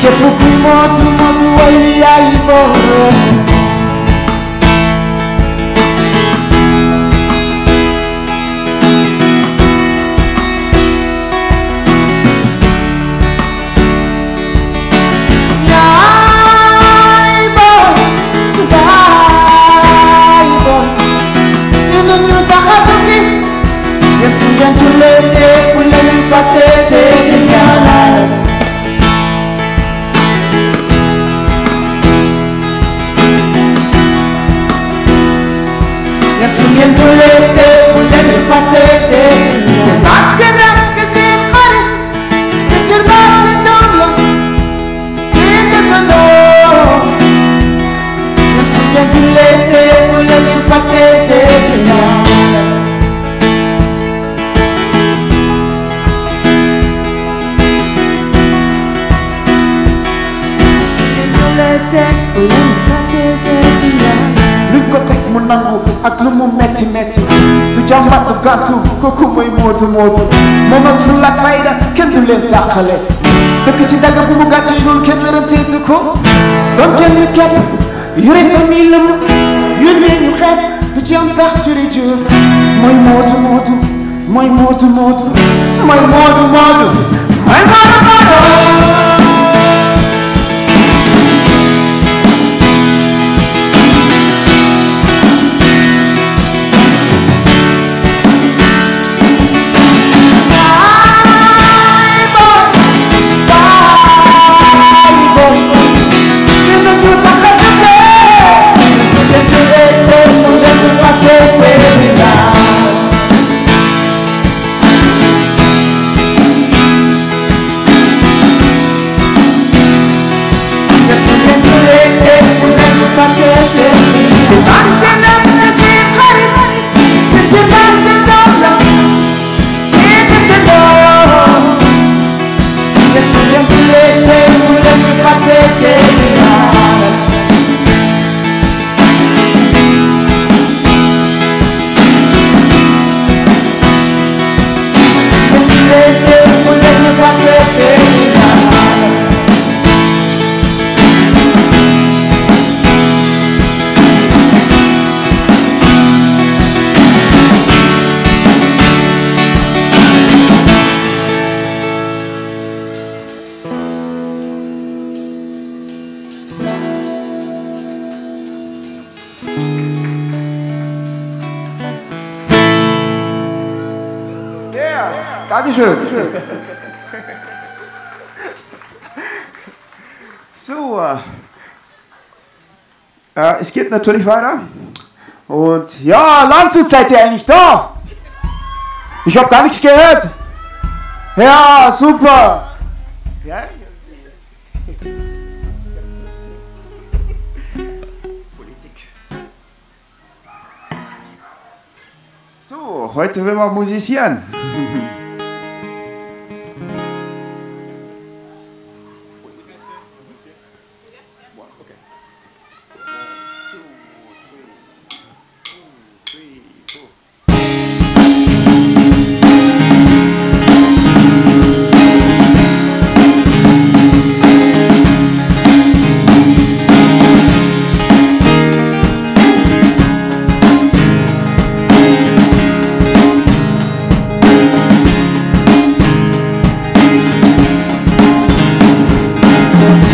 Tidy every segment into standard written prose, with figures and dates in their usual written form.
Képp kuy mootu mootu way yaay borom. Yaay boy, yaay boy, yéen a ñu tax a tukki. Yéen su ngeen jullee te bu leen ñu fàtte te di ñaanal. Yéen su ngeen jullee te bu leen ñu fàtte te di ñaanal. Seen baat seen rakk seen xarit seen jarbaat seen doom la seen dëkkandoo. Yéen su ngeen jullee te bu leen ñu fàtte te di ñaanal. Luñ ko teg mu nangu ak lu mu metti metti du jàmbatu gàntu kooku mooy mootu mootu moom ak fulla ak fayda kenn du leen tàqale dëkk ci dagga bu mu gàcce loolu kenn weranteetu ko doon kenn képp yore famille la mu yónnee ñu xeeb du ci am sax jërëjëf mooy mootu mootu mooy mootu mootu mooy mootu mootu mooy mootu mootu. Yeah, Dankeschön. So, es geht natürlich weiter. Und ja, Landshut, seid ihr eigentlich da? Ich habe gar nichts gehört. Ja, super. Ja? Politik. So, heute werden wir musizieren.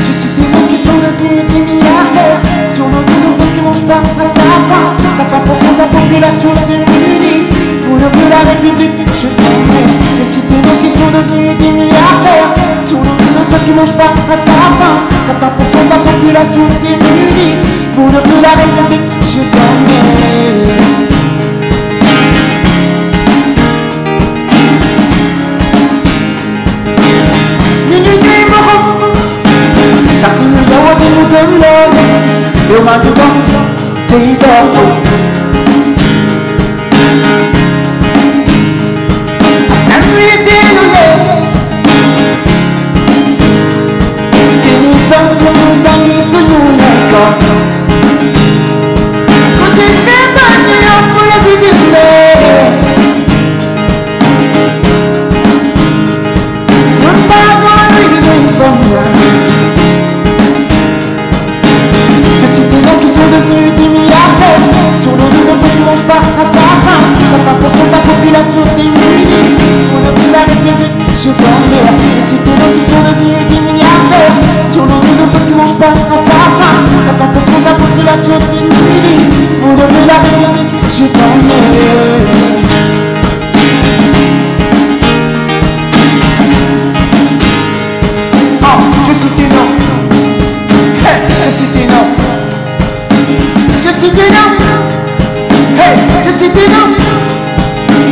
Je suis des hommes qui sont devenus des milliardaires. Sur nos dos, nos qui mangent pas à sa faim. 80% de la population est démunie. Au nom de la République, je t'aime. Je suis des hommes qui sont devenus des milliardaires. Sur nos dos, nos qui mangent pas à sa faim. 80% de la population est démunie. Au nom de la République, je t'aime. Ñu ngi ñuy moxom saa suñu yeewoo di ñu gëm loolu yow maa ngi dox tey doxul askan wi teelu leen seeni doom ñu jàngi suñu lekkool ku ci feebar ñu yóbbu la bitim réew. Ñun baadoolo yi ñooy sonn. Des citoyens qui sont devenus des milliardaires sur le dos d'un peuple qui mange pas à sa faim. 80% de la population est démunie. Au nom de la République, je t'emmène. Oh, je cite des noms. Hey, je cite des noms. Je cite des noms. Hey, je cite des noms.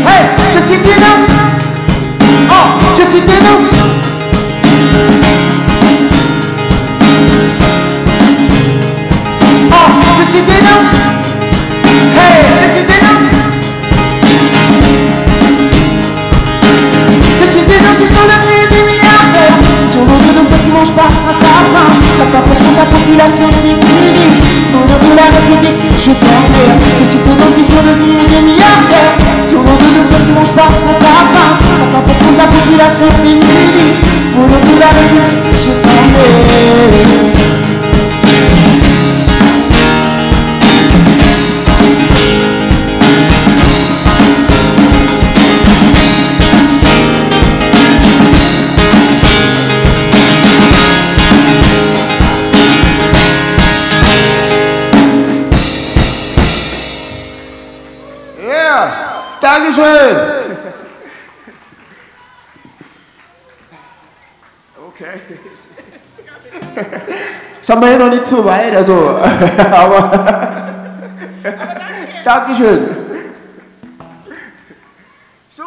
Hey, je cite des noms. Oh, je cite des noms. Oh, je cite des noms. Hey, je cite des noms. Je cite des noms qui sont devenus des milliardaires sur le dos d'un peuple qui mange pas à sa faim. 80% de la population est démunie. Au nom de la République, je t'emmerde. Des citoyens qui sont devenus des milliardaires sur le dos d'un peuple qui mange pas à sa faim. 80% de la population est démunie. Au nom de la République, je t'emmerde. Ja, Dankeschön. Okay. Sind wir hier noch nicht so weit, also, aber Dankeschön. So,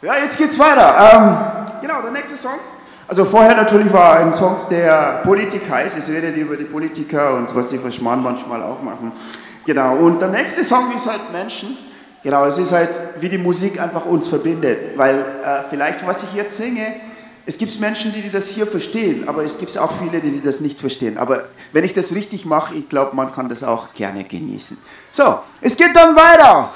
ja, jetzt geht's weiter. Genau, der nächste Song. Also vorher natürlich war ein Song, der Politik heißt. Es redet über die Politiker und was sie für Schmarrn manchmal auch machen. Genau, und der nächste Song ist halt Menschen. Genau, es ist halt, wie die Musik einfach uns verbindet, weil vielleicht, was ich jetzt singe, es gibt Menschen, die das hier verstehen, aber es gibt auch viele, die das nicht verstehen. Aber wenn ich das richtig mache, ich glaub, man kann das auch gerne genießen. So, es geht dann weiter.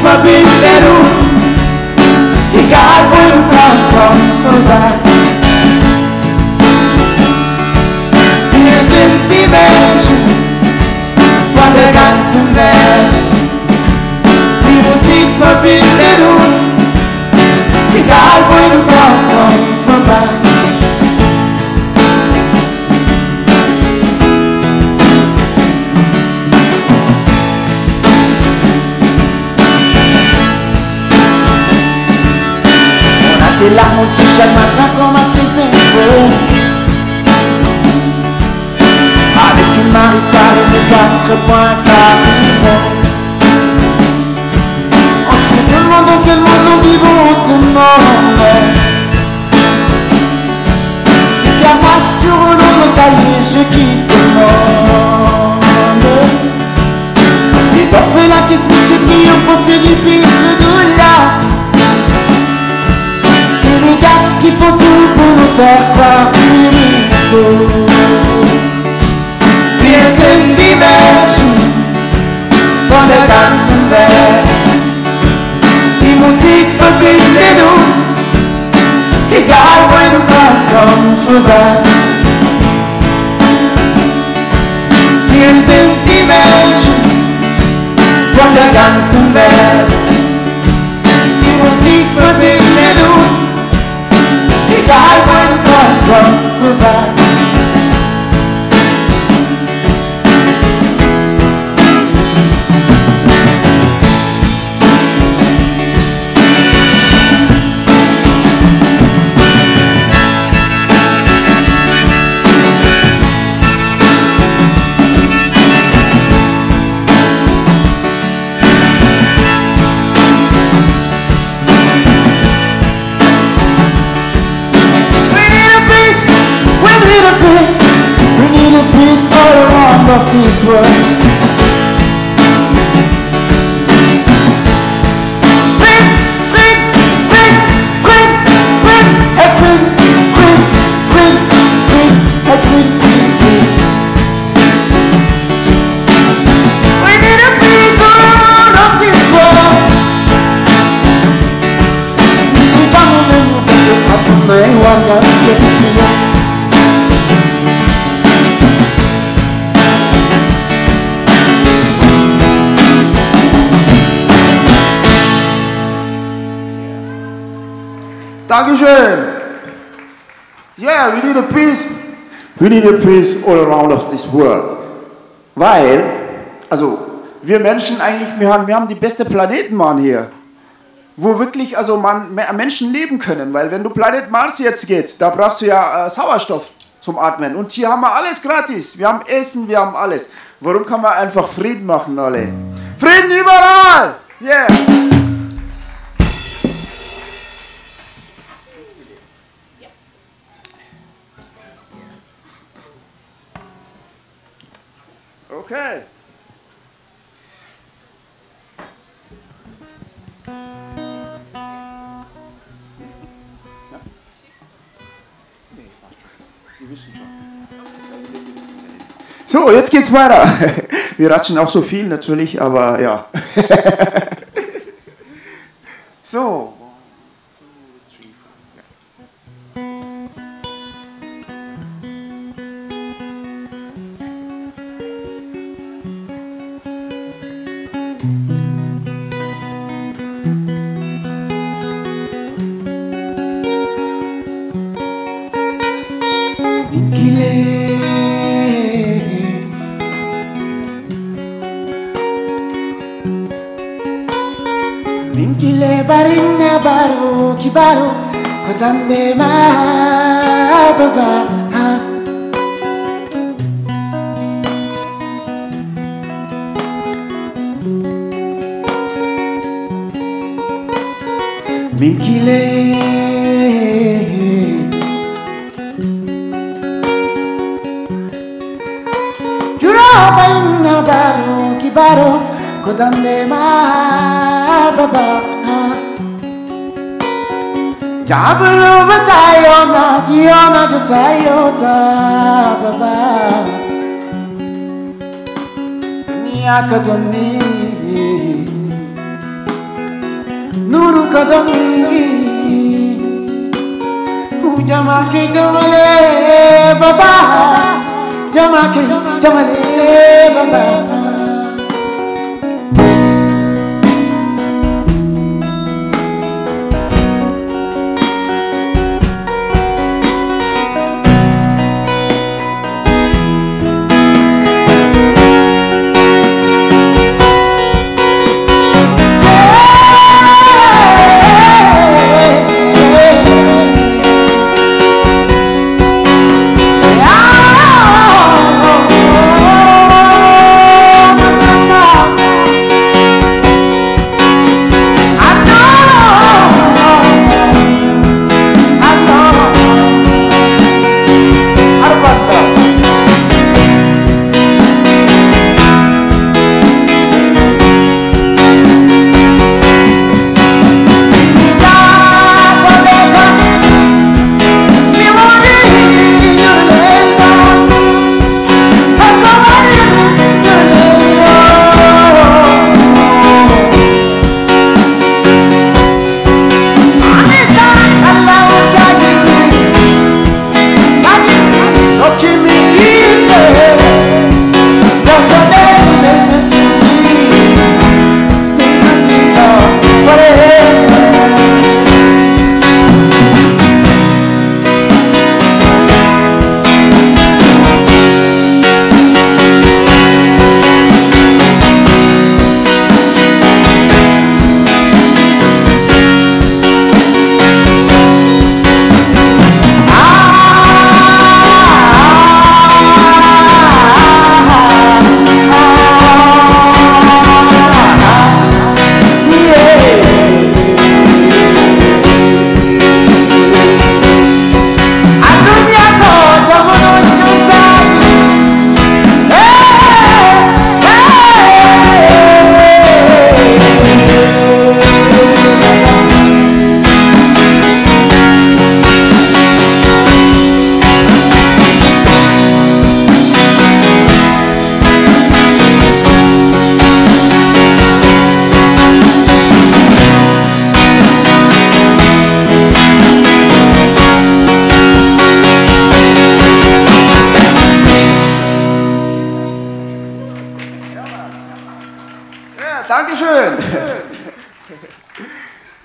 Verbindet uns, egal wo du kommst, komm vorbei. Wir sind die Menschen von der ganzen Welt. Die Musik verbindet uns, egal wo du kommst, komm vorbei. Des larmes aux yeux chaque matin qu'on m'a fait info. Avec une maritale et mes 4 points cardinaux. On se demande dans quel monde nous vivons en ce moment. Car moi je renonce, ça y est, je quitte ce monde. Des orphelins qui se multiplient au profit du pire de dollars. Les gars qui font tout pour nous faire croire plus tôt. Wir sind die Menschen von der ganzen Welt. Die Musik verbindet uns, egal wo du kommst, komm vorbei. Wir sind die Menschen von der ganzen Welt. Die Musik verbindet uns, egal wo du kommst, komm vorbei. Dankeschön. Yeah, we need a peace. We need a peace all around of this world. Weil, also, wir Menschen eigentlich, wir haben die beste Planeten, Mann, hier. Wo wirklich, also, man, Menschen leben können. Weil wenn du Planet Mars jetzt gehst, da brauchst du ja Sauerstoff zum Atmen. Und hier haben wir alles gratis. Wir haben Essen, wir haben alles. Warum kann man einfach Frieden machen, alle? Frieden überall! Yeah! Okay. So, jetzt geht's weiter. Wir ratschen auch so viel natürlich, aber ja. So. 1, 2, 3, 4. Minkile barinna baro kibaro kodande ma baba. Minkile Juro barinna baro kibaro kodande ma baba. Jabulu basayo na jiona josayo ta baba. Dunia kadoni nuru kadoni jama ke jamale baba, jama ke jamale baba.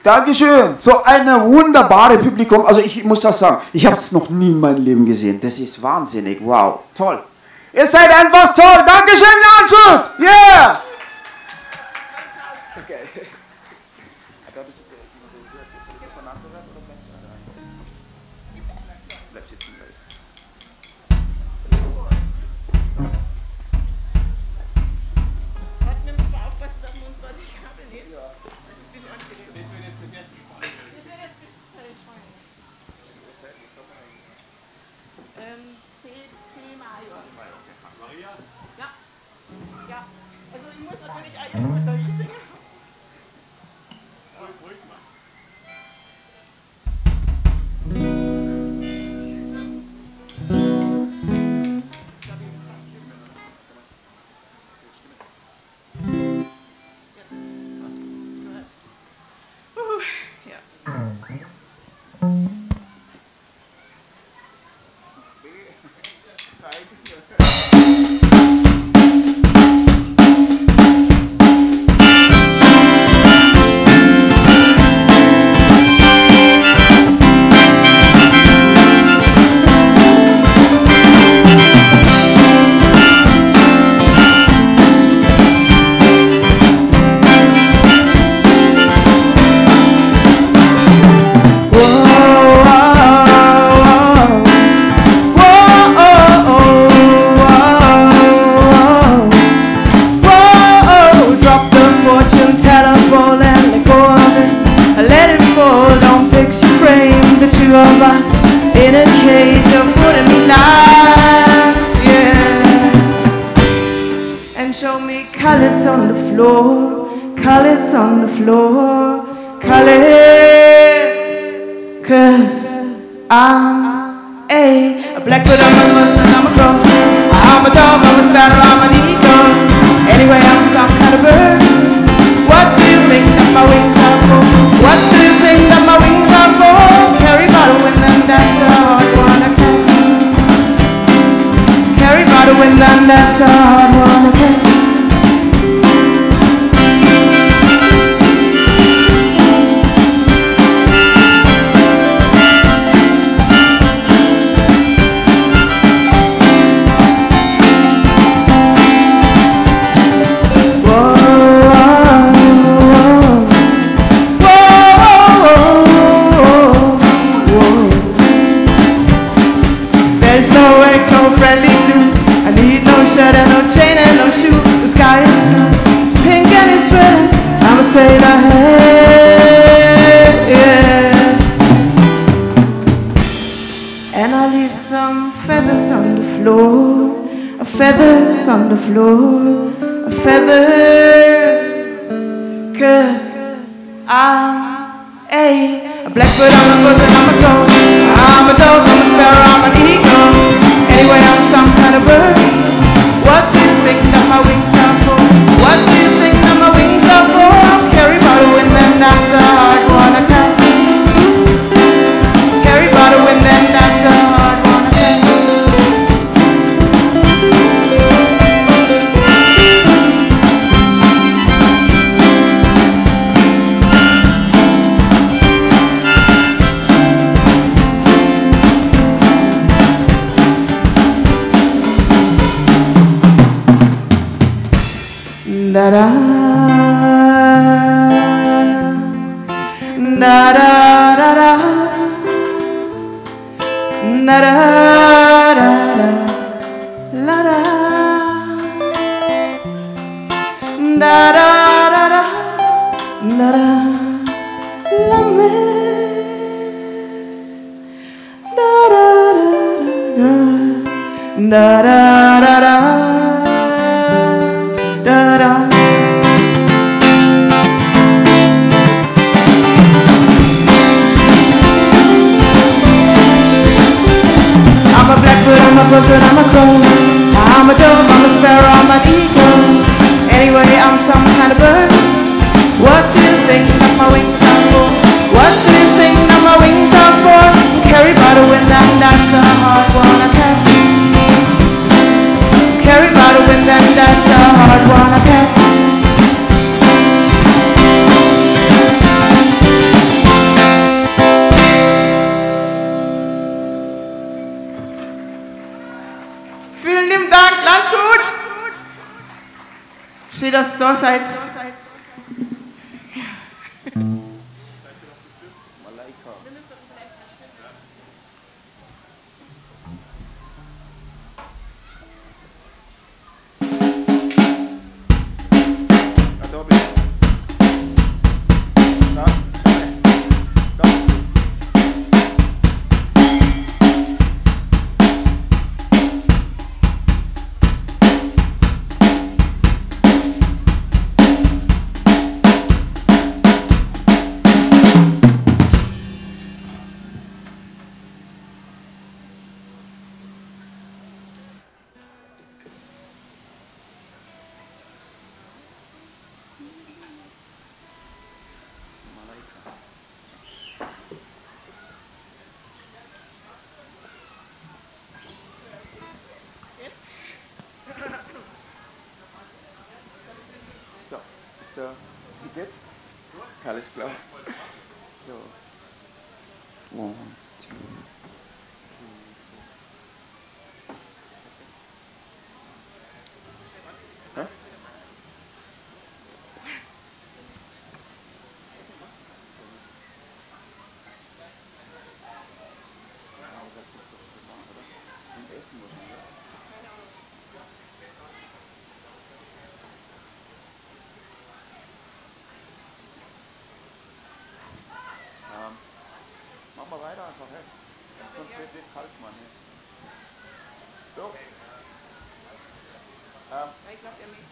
Dankeschön. So eine wunderbare Publikum. Also ich muss das sagen, ich habe es noch nie in meinem Leben gesehen. Das ist wahnsinnig. Wow, toll. Ihr seid einfach toll. Dankeschön, Landshut. Yeah. Okay. That's a hard one I catch. dass ihr da seid. Alles klar. So. 1, 2, 3. Hä? Machen wir weiter einfach, hey. Sonst wird es kalt, Mann. Hey. So. Ich glaube, er möchte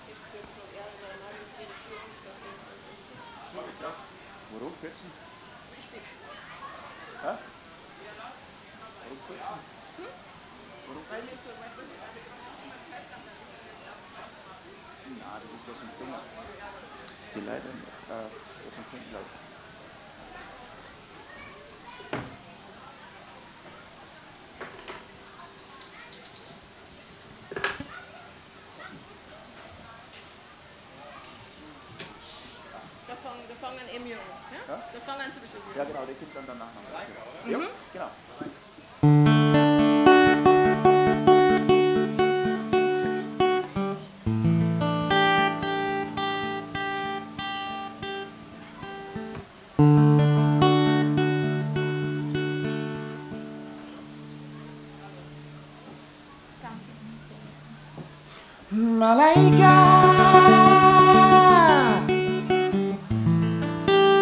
sich kürzen und er Warum kürzen? Wichtig. Hä? Warum kürzen? Hm? Warum kürzen? Na, das ist was zum Finger. Die Leute, was zum Finger, glaube ich. Da fangen Emil an. Ja? Ja? Da fangen sowieso wieder. Ja, genau, der kommt dann danach noch. Mhm. Ja, genau. Malaika,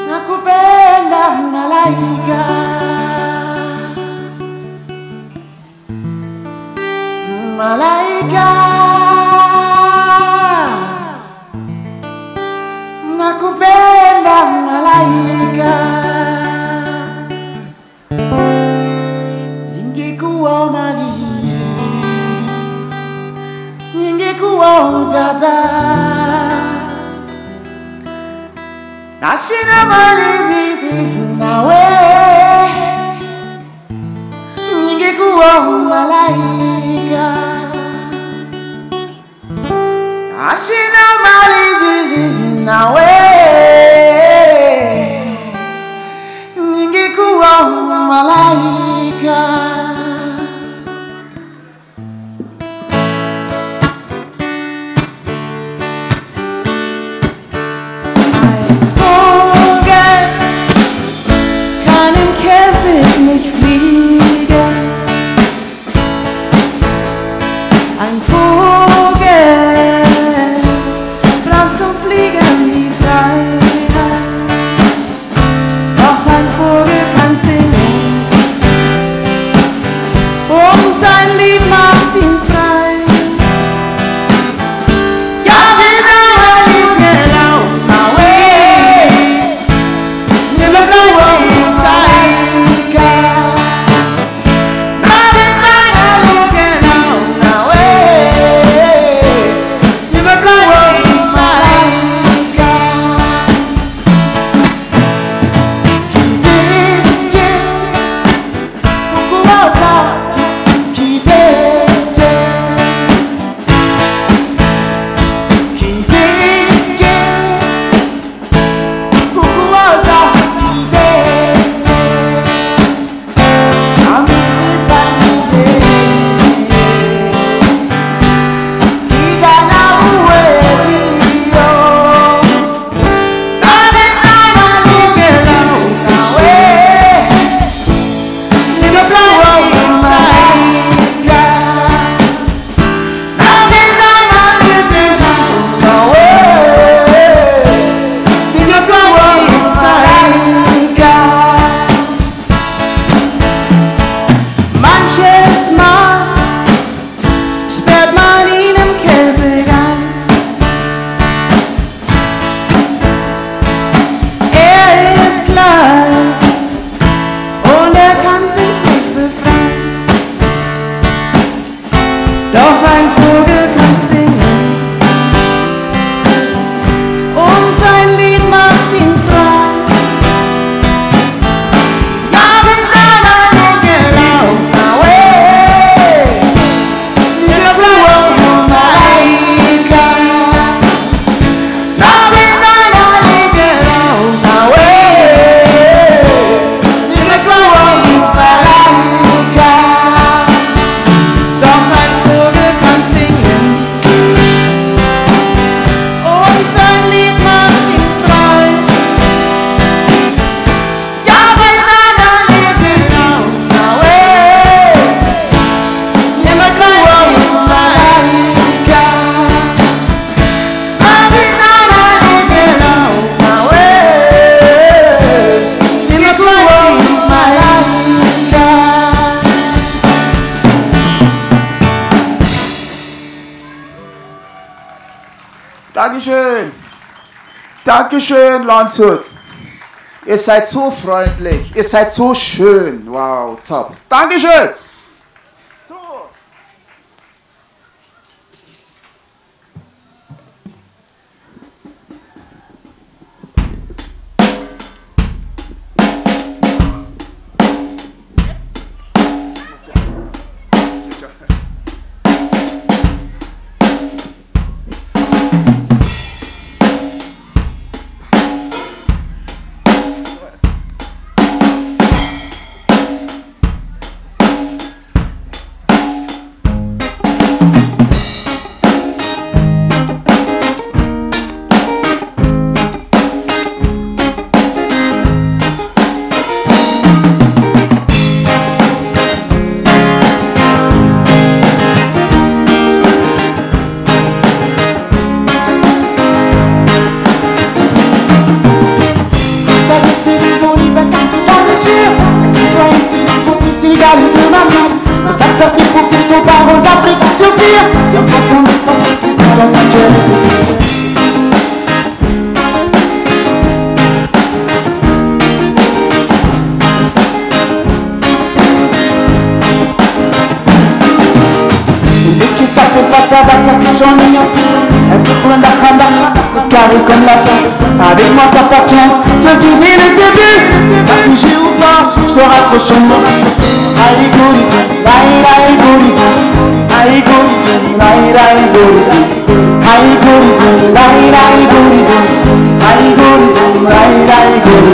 nakupenda malaika, malaika, nakupenda malaika, ningekuwa mali, ningekuwa dada, nashina mali nawe, ningekuwa malaika, nashina mali nawe, ningekuwa malaika. Nicht fliegen. Ein Vogel braucht zum Fliegen die Freiheit. Doch ein Vogel kann singen. Dankeschön. Dankeschön, Landshut. Ihr seid so freundlich. Ihr seid so schön. Wow, top. Dankeschön. So. Carré comme la terre, avec moi t'as pas de chance. Te dis dès le début, t'as bougé ou pas, je te raccroche au mot. Aïe gouri, aïe aïe gouri, aïe gouri, aïe aïe gouri, aïe gouri, aïe aïe gouri, aïe gouri, aïe aïe gouri.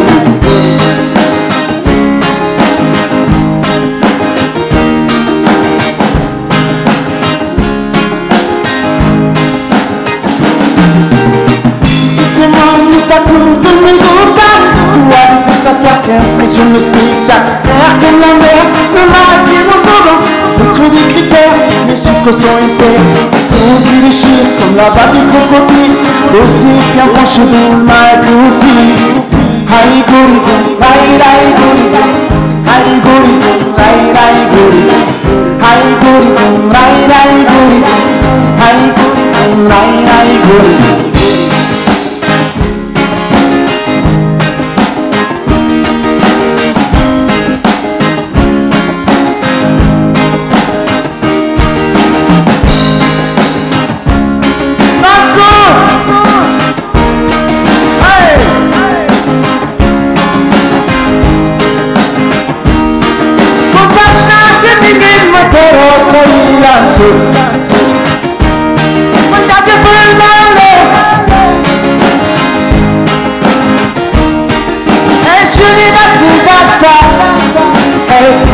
Impression le spectacle, air comme la mer, le maximum slogan, foutre des critères, les chiffres sont hyper, son qui déchire comme la batte du crocodile, aussi bien branché dans ma goofy. Aïe gouri, aïe aïe gouri, aïe gouri, aïe aïe gouri, aïe gouri, aïe aïe gouri, aïe gouri, aïe aïe gouri.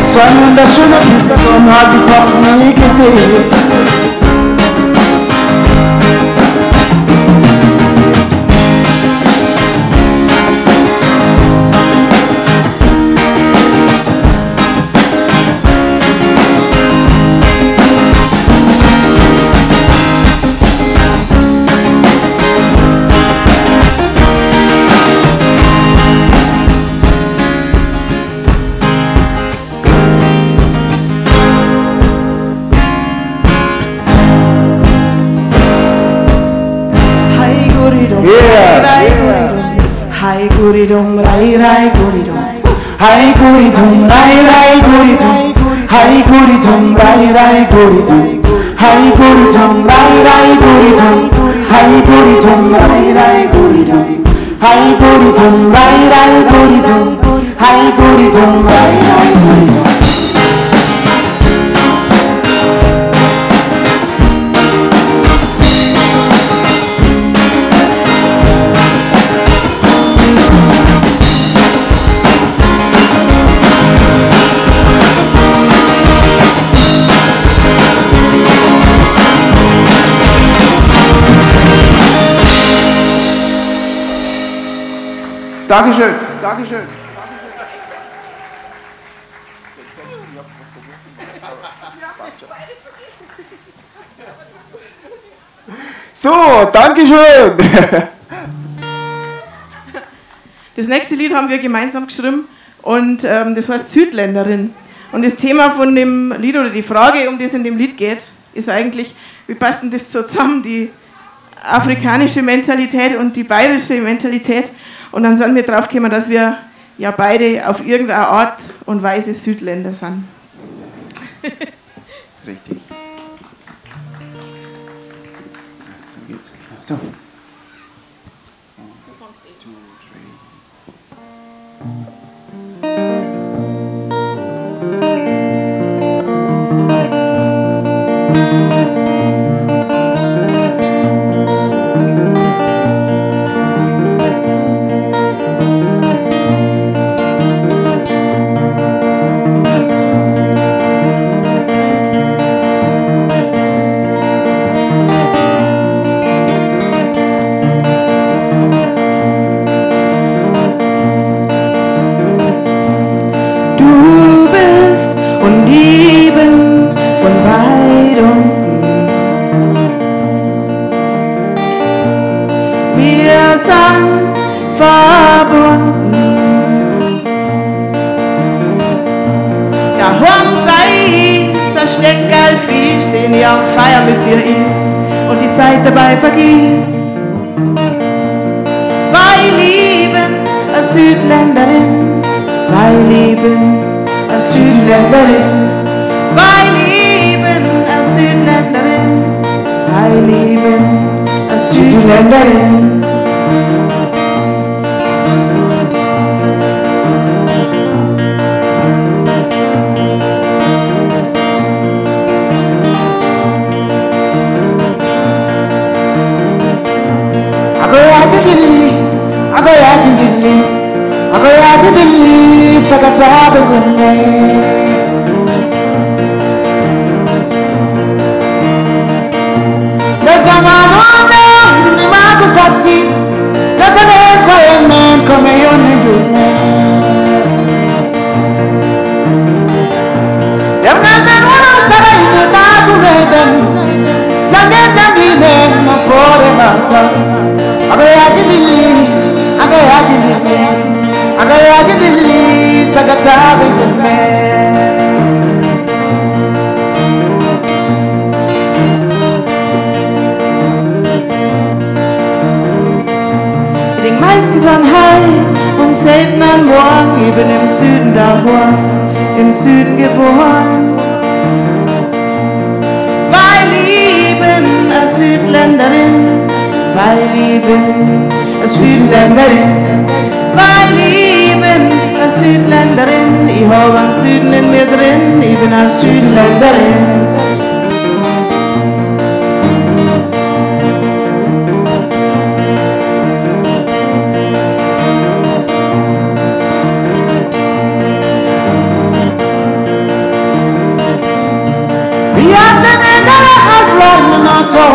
So ein wunderschöner Typ, davon hab ich noch nie gesehen. Hai guri dum rai rai guri dum. Hai guri dum rai rai guri dum. Hai guri dum rai rai guri dum. Hai guri dum rai rai guri dum. Hai guri dum rai rai guri dum. Hai guri dum rai rai guri dum. Hai guri dum rai rai guri dum. Dankeschön, Dankeschön. So, Dankeschön. Das nächste Lied haben wir gemeinsam geschrieben und das heißt Südländerin. Und das Thema von dem Lied oder die Frage, um die es in dem Lied geht, ist eigentlich, wie passt denn das so zusammen, die afrikanische Mentalität und die bayerische Mentalität. Und dann sind wir drauf gekommen, dass wir ja beide auf irgendeine Art und Weise Südländer sind. Richtig. So geht's. So. Du bist und ich bin von weit unten. Wir sind verbunden. Daheim sei so ein Steckerl Fisch, den ich am Feier mit dir is und die Zeit dabei vergiss. Weil ich bin a Südländerin, weil ich bin a Südländerin, weil ich bin a Südländerin, weil ich bin a Südländerin. Agoyaji Dilli, Agoyaji Dilli, Agoyaji Dilli, Sagatabe Gunne. Leta mano ni maku sati, leta men ko men ko me yoni jume. Dem na men wana sara inu tabu medem, lange namine na fore mata. Agoyaji Dilli, Agoyaji Dilli, Agoyaji Dilli, Sagatabe Gunne. Ich denk meistens an heim und selten an morgen. Ich bin im Süden daheim, im Süden geboren. Weil ich bin a Südländerin, weil ich bin a Südländerin, weil ich bin a Südländerin. Ich hab einen Süden in mir drin, ich bin a Südländerin. Mia Senegale Alpulaar noto,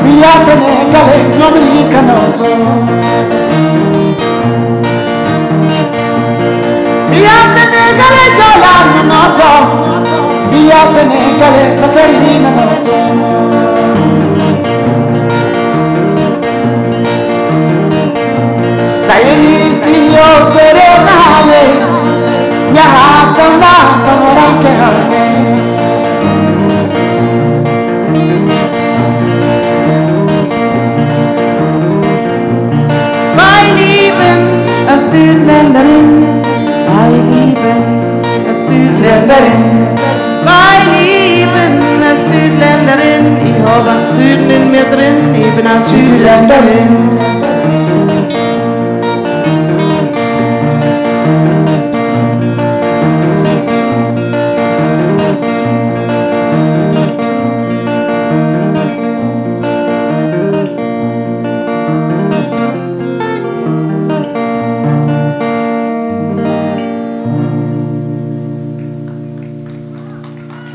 Mia Senegale Nomirika noto. Mia Senegale Jola noto, Mia Senegale Masarina noto. Sayeli sinyo serenale, Nyahata ma pamoranke hane. Weil ich bin a Südländerin, weil ich bin a Südländerin, weil ich bin a Südländerin. Ich hab einen Süden in mir drin, ich bin a Südländerin.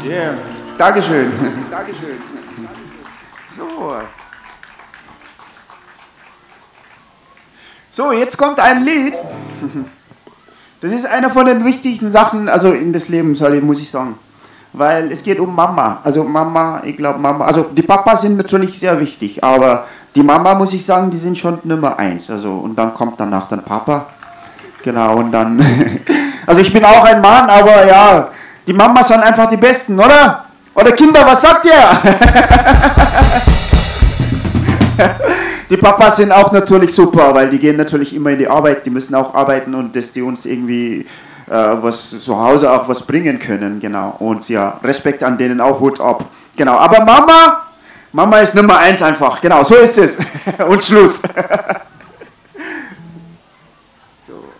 Yeah, Dankeschön. Dankeschön. So. So, jetzt kommt ein Lied. Das ist einer von den wichtigsten Sachen, also in des Lebens, muss ich sagen. Weil es geht um Mama. Also Mama, ich glaub Mama, also die Papas sind natürlich sehr wichtig, aber die Mama, muss ich sagen, die sind schon Nummer 1. Also, und dann kommt danach dann Papa. Genau, und dann... Also ich bin auch ein Mann, aber ja, die Mamas sind einfach die Besten, oder? Oder Kinder, was sagt ihr? Die Papas sind auch natürlich super, weil die gehen natürlich immer in die Arbeit, die müssen auch arbeiten und dass die uns irgendwie was zu Hause auch was bringen können, genau. Und ja, Respekt an denen auch, Hut ab. Genau, aber Mama, Mama ist Nummer 1 einfach, genau, so ist es. Und Schluss. So, 1,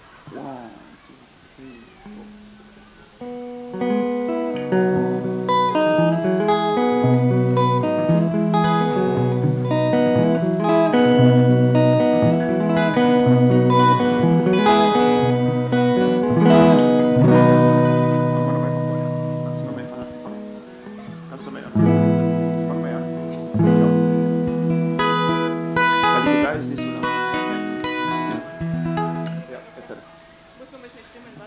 2, 3,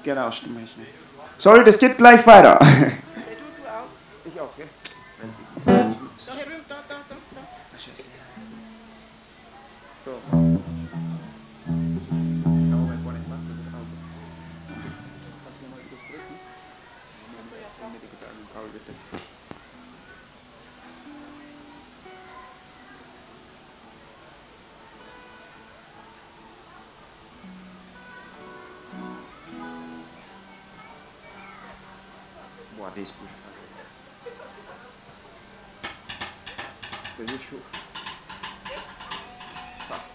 4. Genau, stimme ich nicht. Sorry, das geht gleich weiter. Du auch. Ich auch, gell? Da, herüben, da, da, da, da. Ach, scheiße. So. Kannst du mal überbrücken? Nimm mir die Gitarre mit dem Kabel, bitte. Boah, das ist gut. Das ist gut. Passt.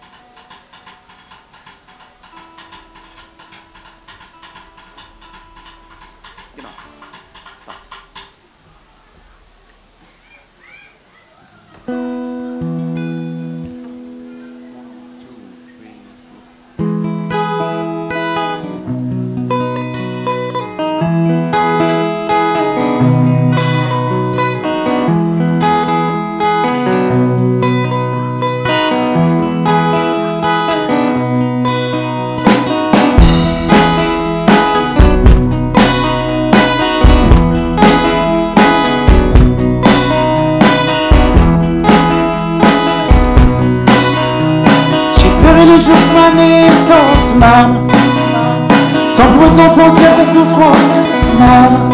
Genau. Passt. 1, 2, 3, 4. Le jour de ma naissance, maman, sans pour autant penser à ta souffrance, maman.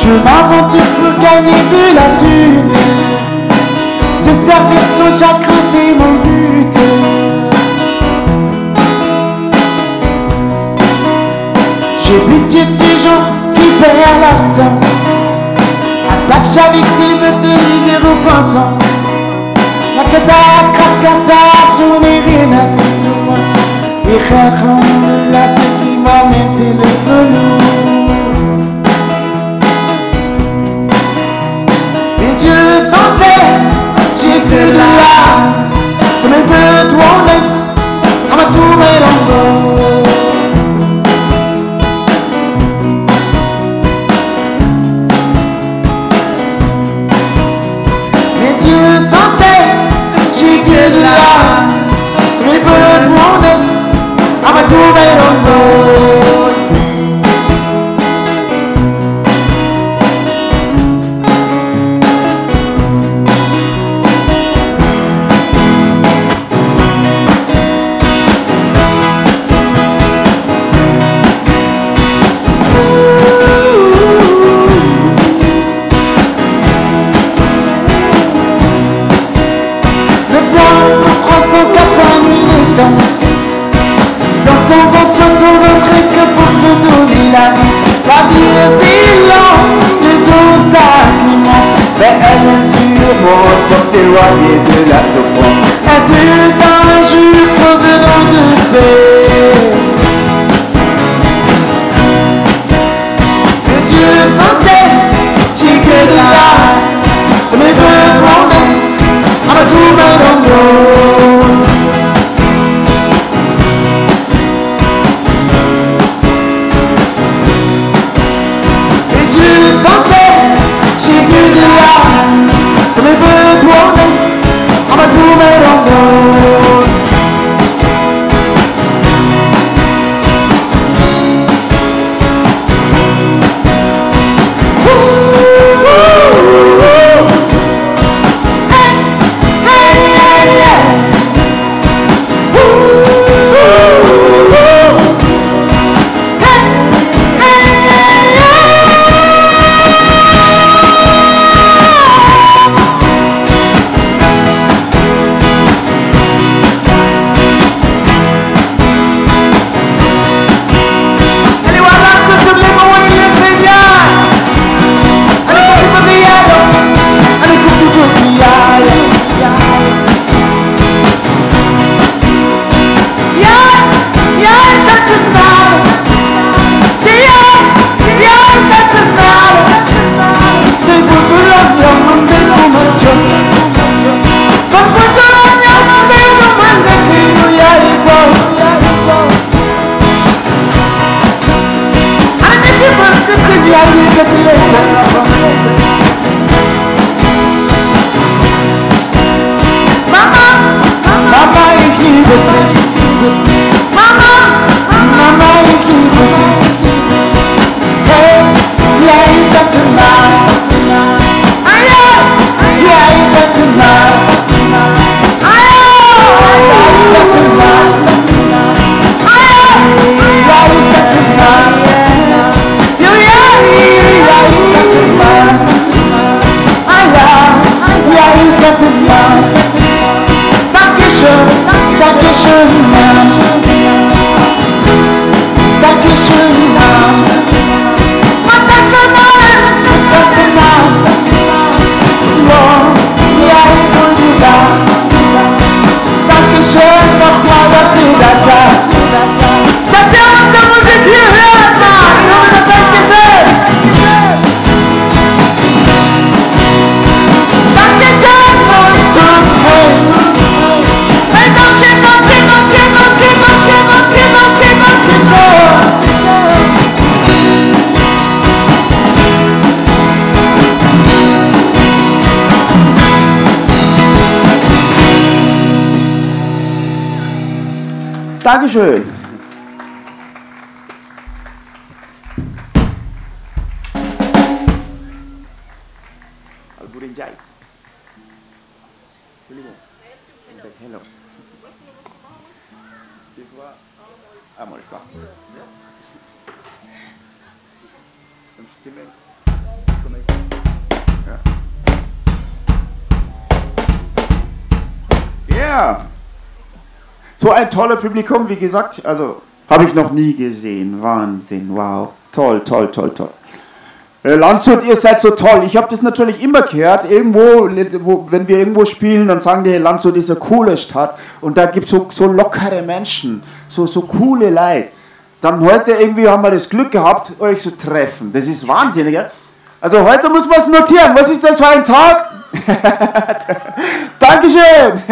Je m'aventure pour gagner de la thune, te servir sans chagrin, c'est mon but. J'ai pitié de ces gens qui perdent leur temps à s'afficher avec ces meufs de l'hiver au printemps. La cata, cata, j'en ai rien à foutre, moi. Et là, ce qui m'amène, c'est le velours. Mes yeux sont secs, j'ai plus de larmes. Ça m'est peu tourné, on m'a tout mis dans le dos. Mes yeux sont secs, j'ai plus de larmes. Ça m'est peu tourné, on m'a tout mis dans le dos. Dans son ventre, ton ventre que pour te donner la vie. La vie c'est lent, les obstacles immenses, mais elle surmonte pour t'éloigner de la souffrance. Insulte injure provenant de paix. Mes yeux sont secs, j'ai que de larmes. Ça m'est peu tourné, on m'a tout mis dans le dos. J'ai plus de larmes, ça m'est peu tourné, on m'a tout mis dans le dos. Mama, Mama, ich liebe dich. Mama, Mama, ich liebe dich. Hey, ja, ich sagte nein. Ja, ich sagte nein. Ja, ich sagte nein. Ja, ich sagte nein. Ja, ich sagte nein. Ja, ich sagte nein. Dankeschön, Dankeschön, Dankeschön, Dankeschön nochmal, dass du das sagst. Dass ihr unsere Musik hier hört, Mann. Ich hoffe, das euch gefällt. Dankeschön und zum Hey, danke, danke, danke, danke, danke, danke, danke, danke schön. Dankeschön. Alboury Ndiaye. Hello. Das war einmal Spaß. Stimme. Ja. Yeah. So ein tolles Publikum, wie gesagt, also habe ich noch nie gesehen. Wahnsinn, wow. Toll, toll, toll, toll. Landshut, ihr seid so toll. Ich habe das natürlich immer gehört. Irgendwo, wo, wenn wir irgendwo spielen, dann sagen die, Landshut ist eine coole Stadt. Und da gibt es so lockere Menschen, so coole Leute. Dann heute irgendwie haben wir das Glück gehabt, euch zu treffen. Das ist wahnsinnig, gell? Also heute muss man es notieren. Was ist das für ein Tag? Dankeschön!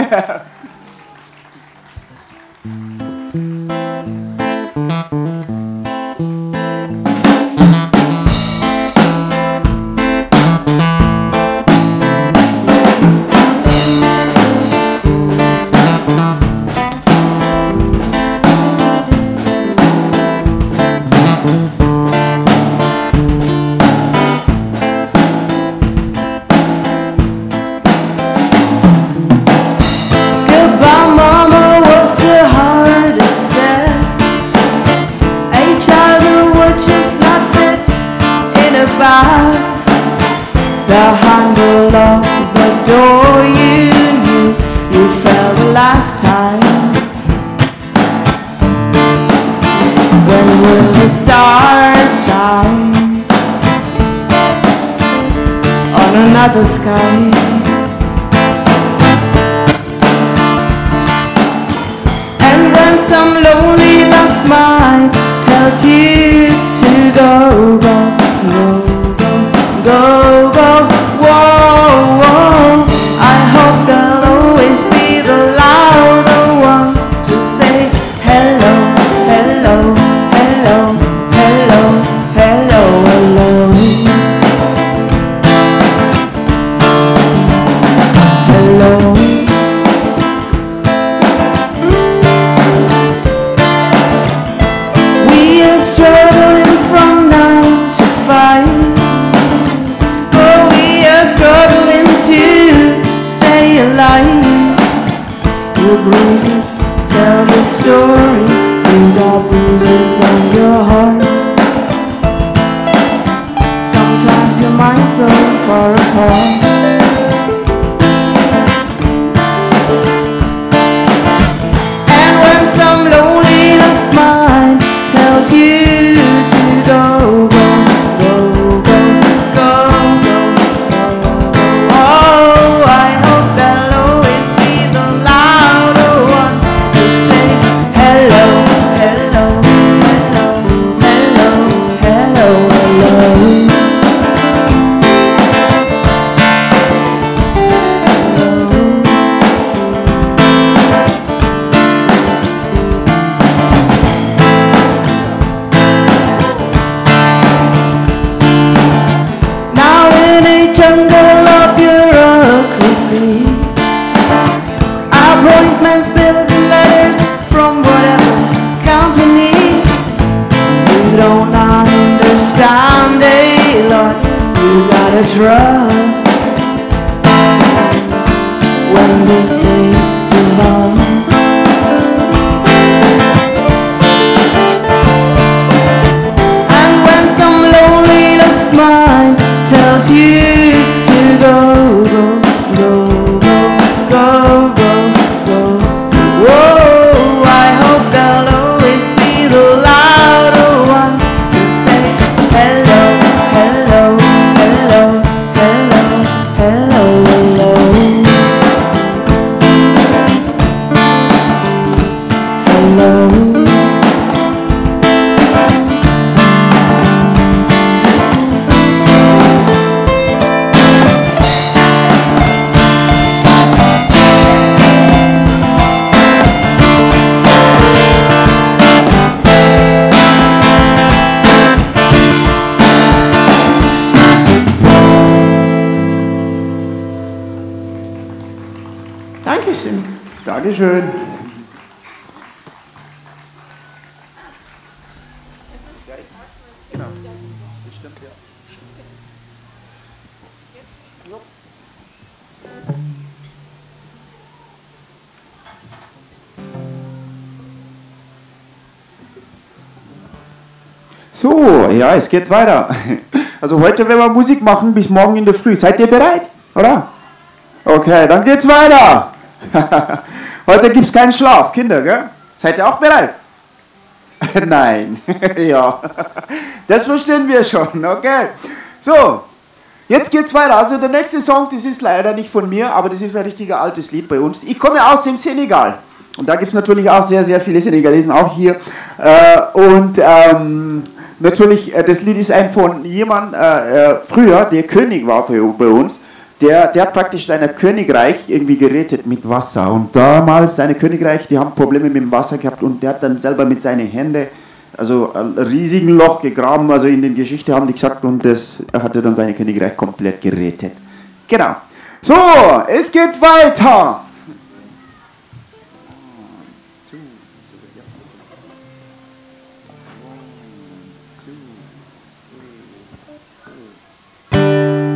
The handle of the door you knew you fell the last time. When will the stars shine on another sky? And when some lonely lost mind tells you to go, go, go, go, go, whoa, whoa. I hope they'll always be the louder ones to say hello, hello, hello, hello, hello, hello. Hello. We are struggling from 9 to 5. Struggling to stay alive. Your bruises tell your story. You got bruises on your heart. Sometimes your mind's so far apart. And when some lonely lost mind tells you to go, go, go, go, go, go. Oh, I hope they'll always be the louder ones to say hello. to trust when they say you must. And when some lonely lost mind tells you to go, go, go, go, go, go, go. Whoa, I hope they'll always be the louder ones to say hello, hello, hello, hello, hello, hello. Hello. Dankeschön. Dankeschön. So, ja, es geht weiter. Also heute werden wir Musik machen bis morgen in der Früh. Seid ihr bereit, oder? Okay, dann geht's weiter. Heute gibt's keinen Schlaf, Kinder, gell? Seid ihr auch bereit? Nein. Ja. Das verstehen wir schon, okay. So, jetzt geht's weiter. Also der nächste Song, das ist leider nicht von mir, aber das ist ein richtiger altes Lied bei uns. Ich komme aus dem Senegal. Und da gibt's natürlich auch sehr, sehr viele Senegalesen, auch hier. Natürlich, das Lied ist ein von jemand früher, der König war bei uns. Der hat praktisch sein Königreich irgendwie gerettet mit Wasser. Und damals, seine Königreich, die haben Probleme mit dem Wasser gehabt und der hat dann selber mit seinen Händen, also ein riesigen Loch gegraben, also in den Geschichte haben die gesagt, und das hatte dann sein Königreich komplett gerettet. Genau. So, es geht weiter. Thank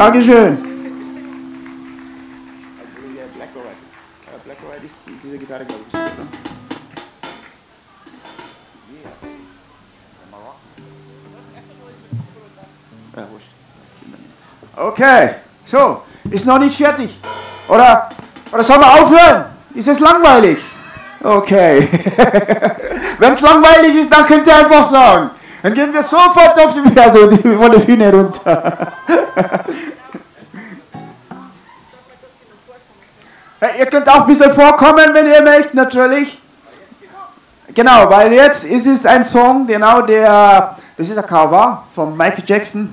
Dankeschön. Black or White. Black or White ist diese Gitarre, glaube ich, oder? Yeah. Ja, wurscht. Okay, so, ist noch nicht fertig. Oder sollen wir aufhören? Ist es langweilig? Okay. Wenn es langweilig ist, dann könnt ihr einfach sagen. Dann gehen wir sofort auf die, also die, von der Bühne runter. Hey, ihr könnt auch ein bisschen vorkommen, wenn ihr möchtet, natürlich. Genau, weil jetzt ist es ein Song, genau, der, das ist ein Cover von Michael Jackson.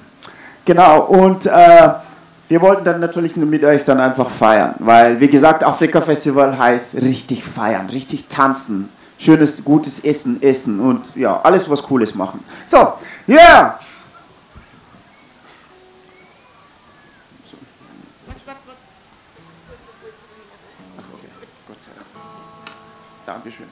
Genau, und wir wollten dann natürlich mit euch dann einfach feiern, weil, wie gesagt, Afrika Festival heißt richtig feiern, richtig tanzen, schönes, gutes Essen essen und ja, alles was Cooles machen. So, yeah! Ach, okay, Gott sei Dank. Dankeschön.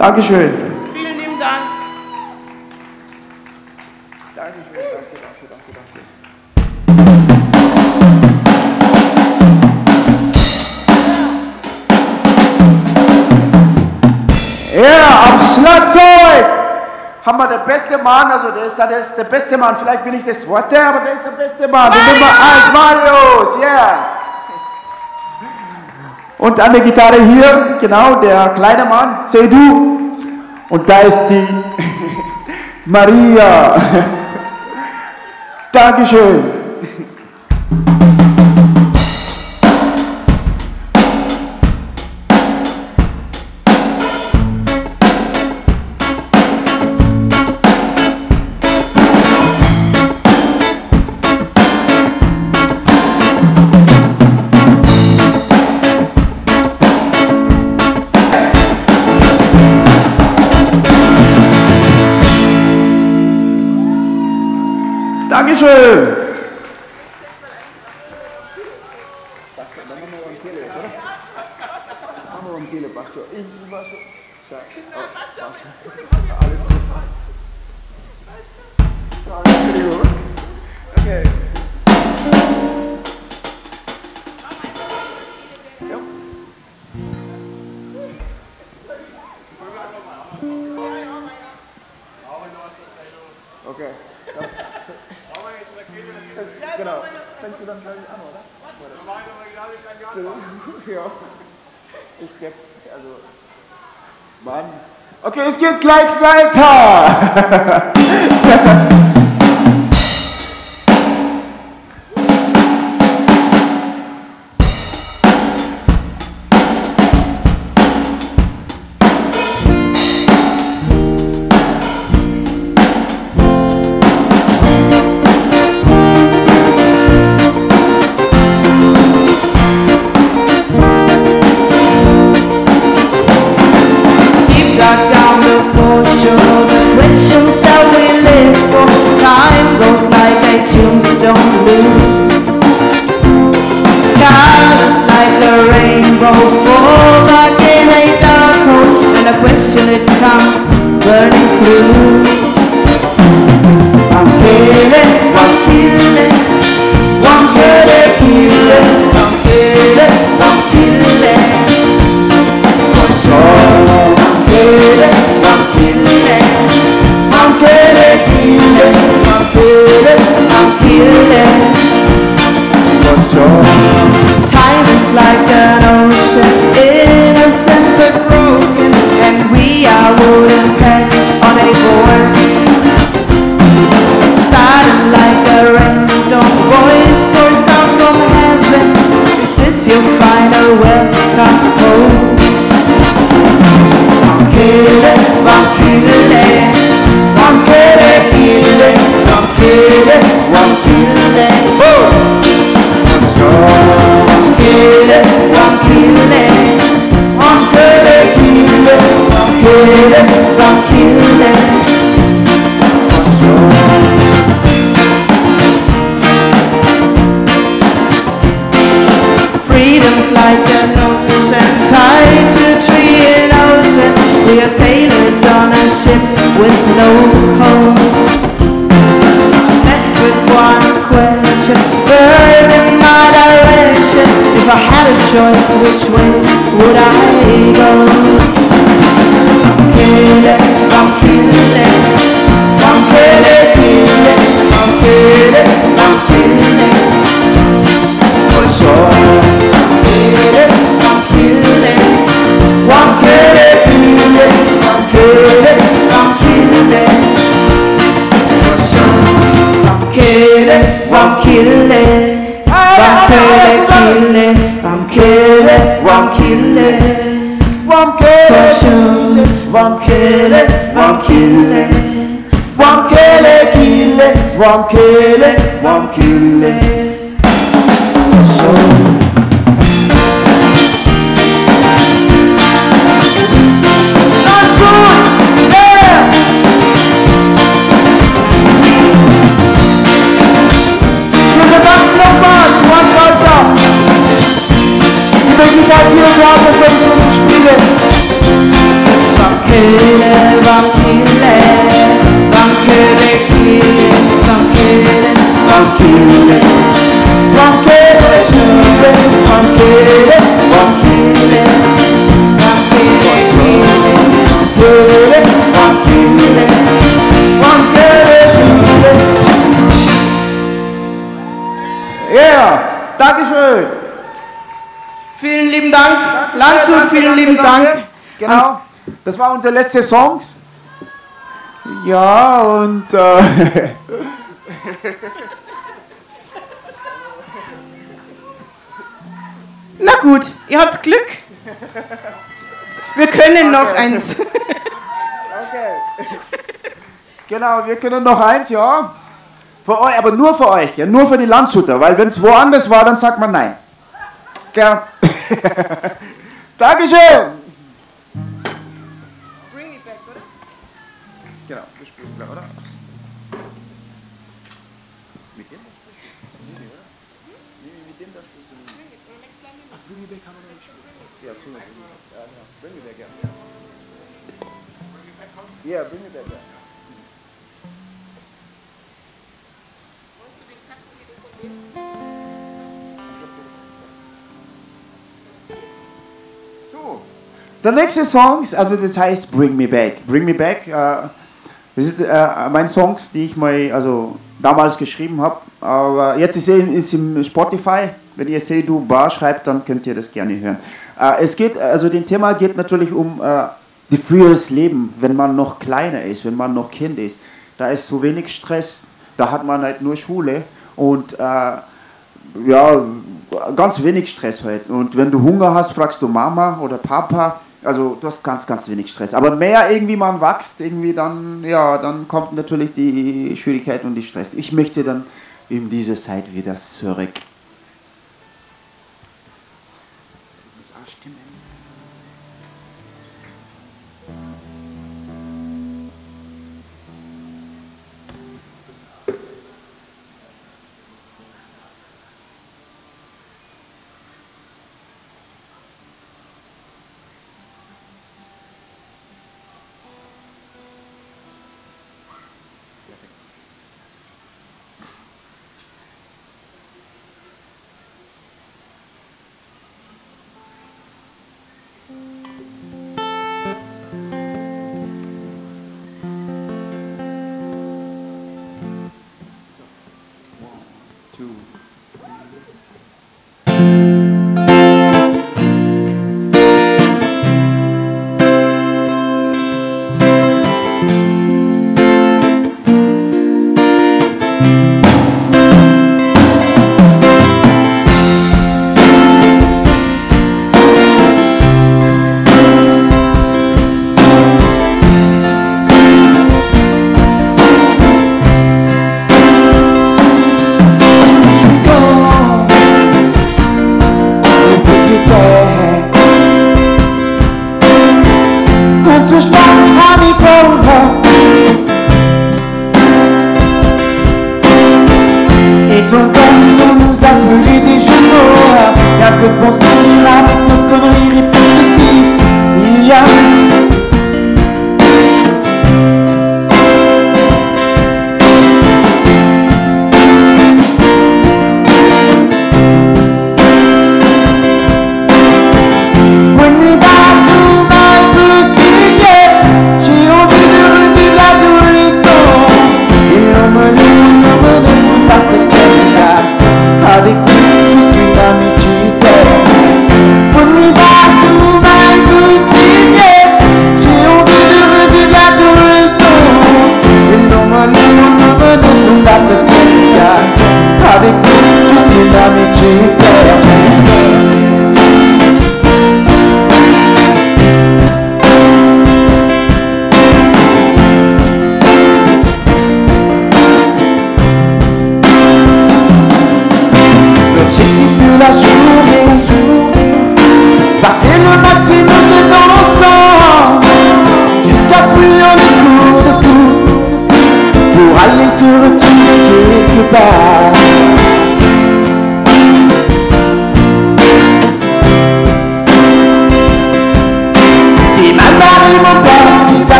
Dankeschön. Vielen lieben Dank. Dankeschön, danke, danke, danke, danke. Ja, am Schlagzeug haben wir den beste Mann, also der ist der beste Mann, vielleicht bin ich das Wort, aber der ist der beste Mann, der Nummer 1, Marius, yeah. Und an der Gitarre hier, genau, der kleine Mann, Seydou. Und da ist die Maria. Dankeschön. Dankeschön. Alles gut. Okay. Okay. Genau. Fängst du dann gleich an, oder? Ja. Ich geb, also. Mann. Okay, es geht gleich weiter. Time is like an ocean, innocent but broken, and we are wooden pegs on a board. Sudden like a rainstorm, voice pours down from heaven. Is this your final welcome home? Wankele, wankele, wankele, kile, wankele, wankele, oh. Wankele, wankele, wankele, kile, wankele, wankele. Freedom's like an ocean tied to a tree in ocean. We are sailors on a ship with no home. Left with one question, burn in my direction. If I had a choice, which way would I go? Wankele, wankele, wankele, kile, wankele, wankele. For sure. Wankele, wankele, wankele, kile, wankele, wankele. For sure. Wankele, wankele, wankele, kile, wankele, wankele. For sure. Wankele, wankele, wankele, kile, wankele, wankele. For sure. Wir bedanken nochmal die Veranstalter, die Möglichkeit hier zu haben und uns zu spielen. Wankele, wankele, wankele, kile, wankele, wankele. Wankele, kile, wankele, Wankele, wankele, kile, wankele, wankele. wankele, kile. Yeah, Dankeschön. Vielen lieben lieben Dank. Landshut, Danke, vielen danke, lieben danke. Dank. Genau, das war unser letzter Song. Ja, und Na gut, ihr habt Glück. Wir können noch eins. Okay. Genau, wir können noch eins, ja. Für euch, aber nur für euch, ja, nur für die Landshuter, weil wenn es woanders war, dann sagt man nein. Gell? Dankeschön! Bring me back, oder? Genau, du spielst gleich, oder? Mit dem da spielst du? Nee, oder? Nee, mit dem da spielst du nicht. Ach, Bring Me Back haben wir noch nicht gespielt. Ja, bring me back. Ja, genau. Bring Me Back, ja. Ja, Bring Me Back, ja. So, der nächste Song, also das heißt Bring Me Back. Bring Me Back, das ist mein Song, die ich mal also damals geschrieben habe, aber jetzt ist es im Spotify. Wenn ihr Seydou Ba schreibt, dann könnt ihr das gerne hören. Es geht, also dem Thema geht natürlich um die früheres Leben, wenn man noch kleiner ist, wenn man noch Kind ist. Da ist so wenig Stress, da hat man halt nur Schule und ja, ganz wenig Stress halt. Und wenn du Hunger hast, fragst du Mama oder Papa. Also du hast ganz, ganz wenig Stress. Aber mehr irgendwie man wächst, irgendwie dann, ja, dann kommt natürlich die Schwierigkeit und die Stress. Ich möchte dann in diese Zeit wieder zurück. Ich muss anstimmen.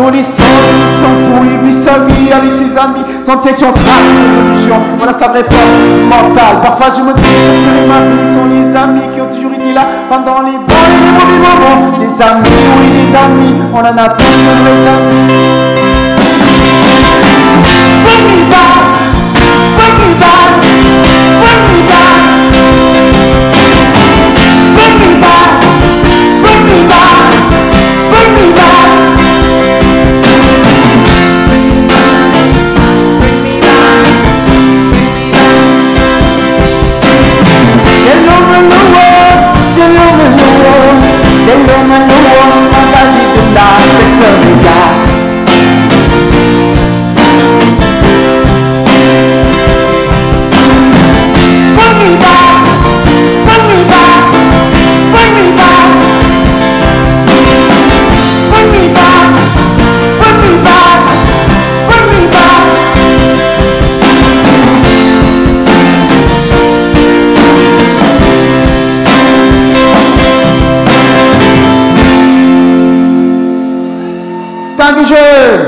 Adolescent, il s'en fout, il vit sa vie avec ses amis, sans section, religion. Voilà sa vraie force mentale. Parfois je me dis que serait ma vie sans les amis qui ont toujours été là pendant les bons et les mauvais moments. Des amis, oui des amis, on en a tous de vrais amis. Bring me back, bring me back, bring me back. Bring me back, bring me back, bring me back. Bring me back, bring me back. Bring me back, bring me back, bring me back. Bring me back, bring me back, bring me back. Dankeschön.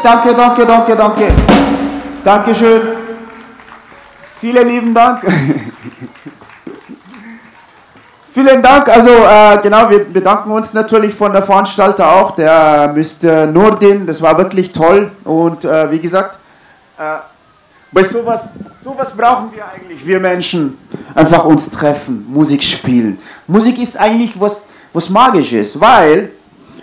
Danke, danke, danke, danke. Dankeschön. Vielen lieben Dank. Vielen Dank. Also genau, wir bedanken uns natürlich von der Veranstalter auch, der Mr. Nurdin. Das war wirklich toll. Und wie gesagt, bei sowas brauchen wir eigentlich, wir Menschen. Einfach uns treffen, Musik spielen. Musik ist eigentlich was Magisches, weil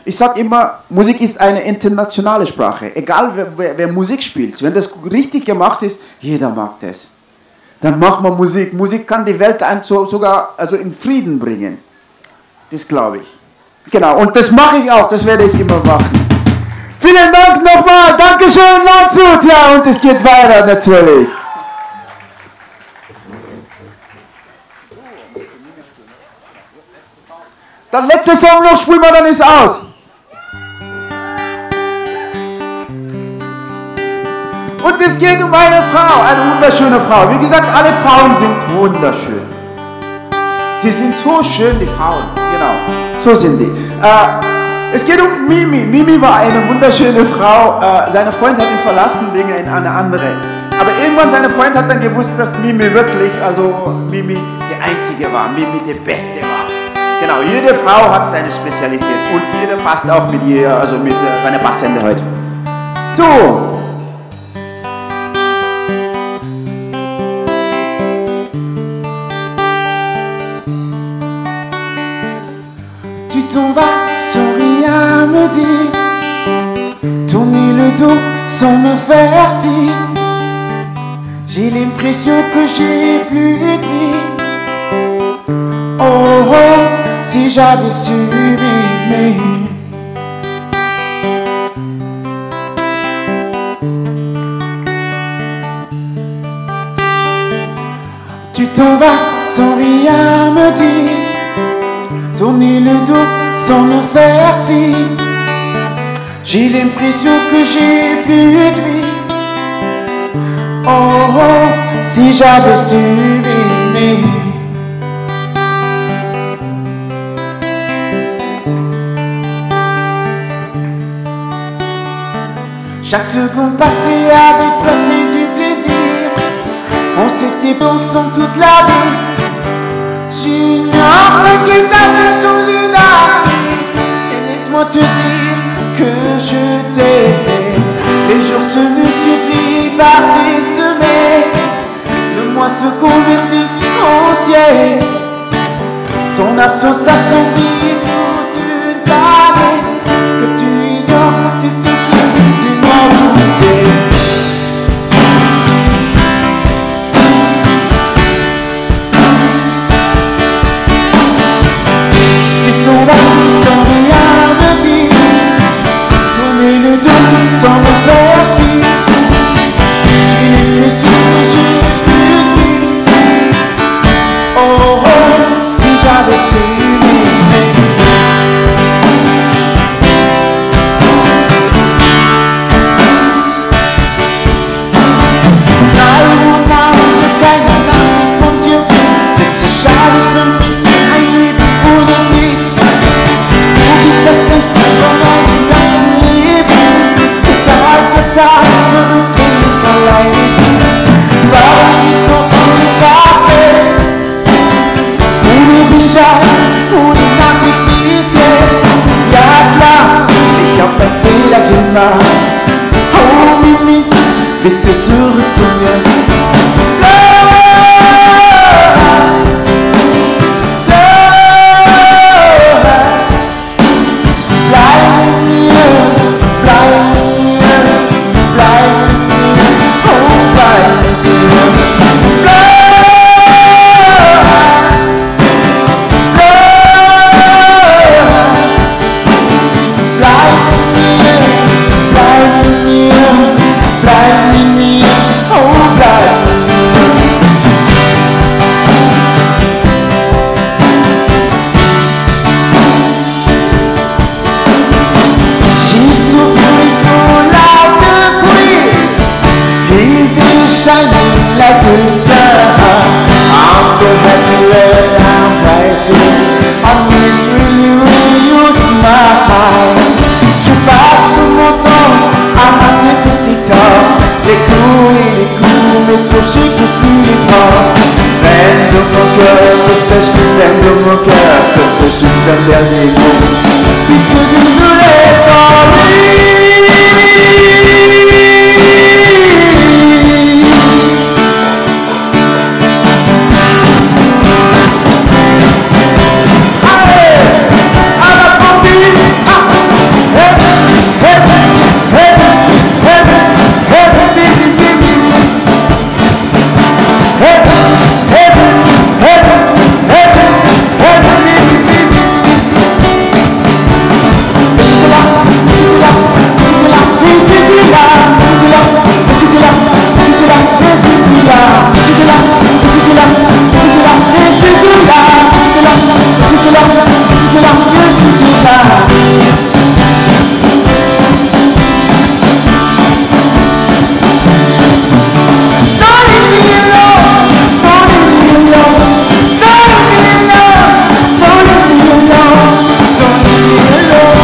ich sag immer, Musik ist eine internationale Sprache. Egal wer Musik spielt, wenn das richtig gemacht ist, jeder mag das. Dann macht man Musik. Musik kann die Welt sogar in Frieden bringen. Das glaube ich. Genau, und das mache ich auch, das werde ich immer machen. Vielen Dank nochmal, Dankeschön, Landshut. Ja, und es geht weiter natürlich. Dann letzter Song noch, spielen wir, dann ist aus. Und es geht um eine Frau, eine wunderschöne Frau. Wie gesagt, alle Frauen sind wunderschön. Die sind so schön, die Frauen. Genau, so sind die. Es geht um Mimi. Mimi war eine wunderschöne Frau. Seine Freund hat ihn verlassen wegen einer anderen. Aber irgendwann seine Freund hat dann gewusst, dass Mimi wirklich, also Mimi die Einzige war, Mimi die Beste war. Genau, jede Frau hat seine Spezialität und jeder passt auch mit ihr, also mit seiner Passhände heute. So. Tu t'en vas sans rien me dire, tourner le dos sans me faire signe. J'ai l'impression que j'ai plus de vie. Oh oh, si j'avais su m'aimer. Tu t'en vas sans rien me dire, tourner le dos sans me faire signe. J'ai l'impression que j'ai plus de vie. Oh oh, si j'avais su m'aimer. Chaque seconde passée avec toi c'est du plaisir. On s'était ensemble toute la vie. J'ignore ce qui t'a fait changer d'avis. Et laisse-moi te dire que je t'aime. Les jours se multiplient par des semaines. Le mois se convertit en ciel. Ton absence assombrit toute une planète que tu ignores, s'il te plaît, tu m'en doutais. Tu t'en vas sans rien me dire, tourner le dos sans me faire signe. J'ai l'impression que j'ai plus de vie. Oh oh, si j'avais su m'aimer. j'y peux plus y croire. Peine de mon cœur se sèche, peine de mon cœur se sèche juste un dernier mot. Puis te désolé sans lui. Allez, à la bambine. Ah, hey, hey, hey, hey, hey, baby, baby. Hey, hey, hey, hey, hey, baby, baby. Je suis là, je suis là, je suis là, je suis là, je suis là, je suis là, je suis là, je suis là, je suis là, je suis là, je suis là, je suis là, je suis là, je suis là, je suis là, je suis là. Don't leave me alone, don't leave me alone, don't leave me alone, don't leave me alone, don't leave me alone.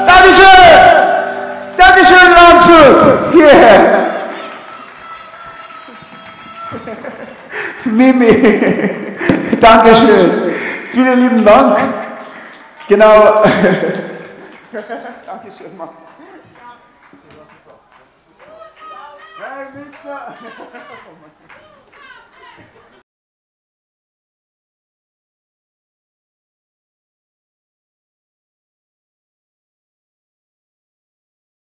Dankeschön! Dankeschön, Landshut! Yeah! Mimi, Dankeschön. Vielen lieben Dank. Genau. Dankeschön, Mann. Hey, Mister.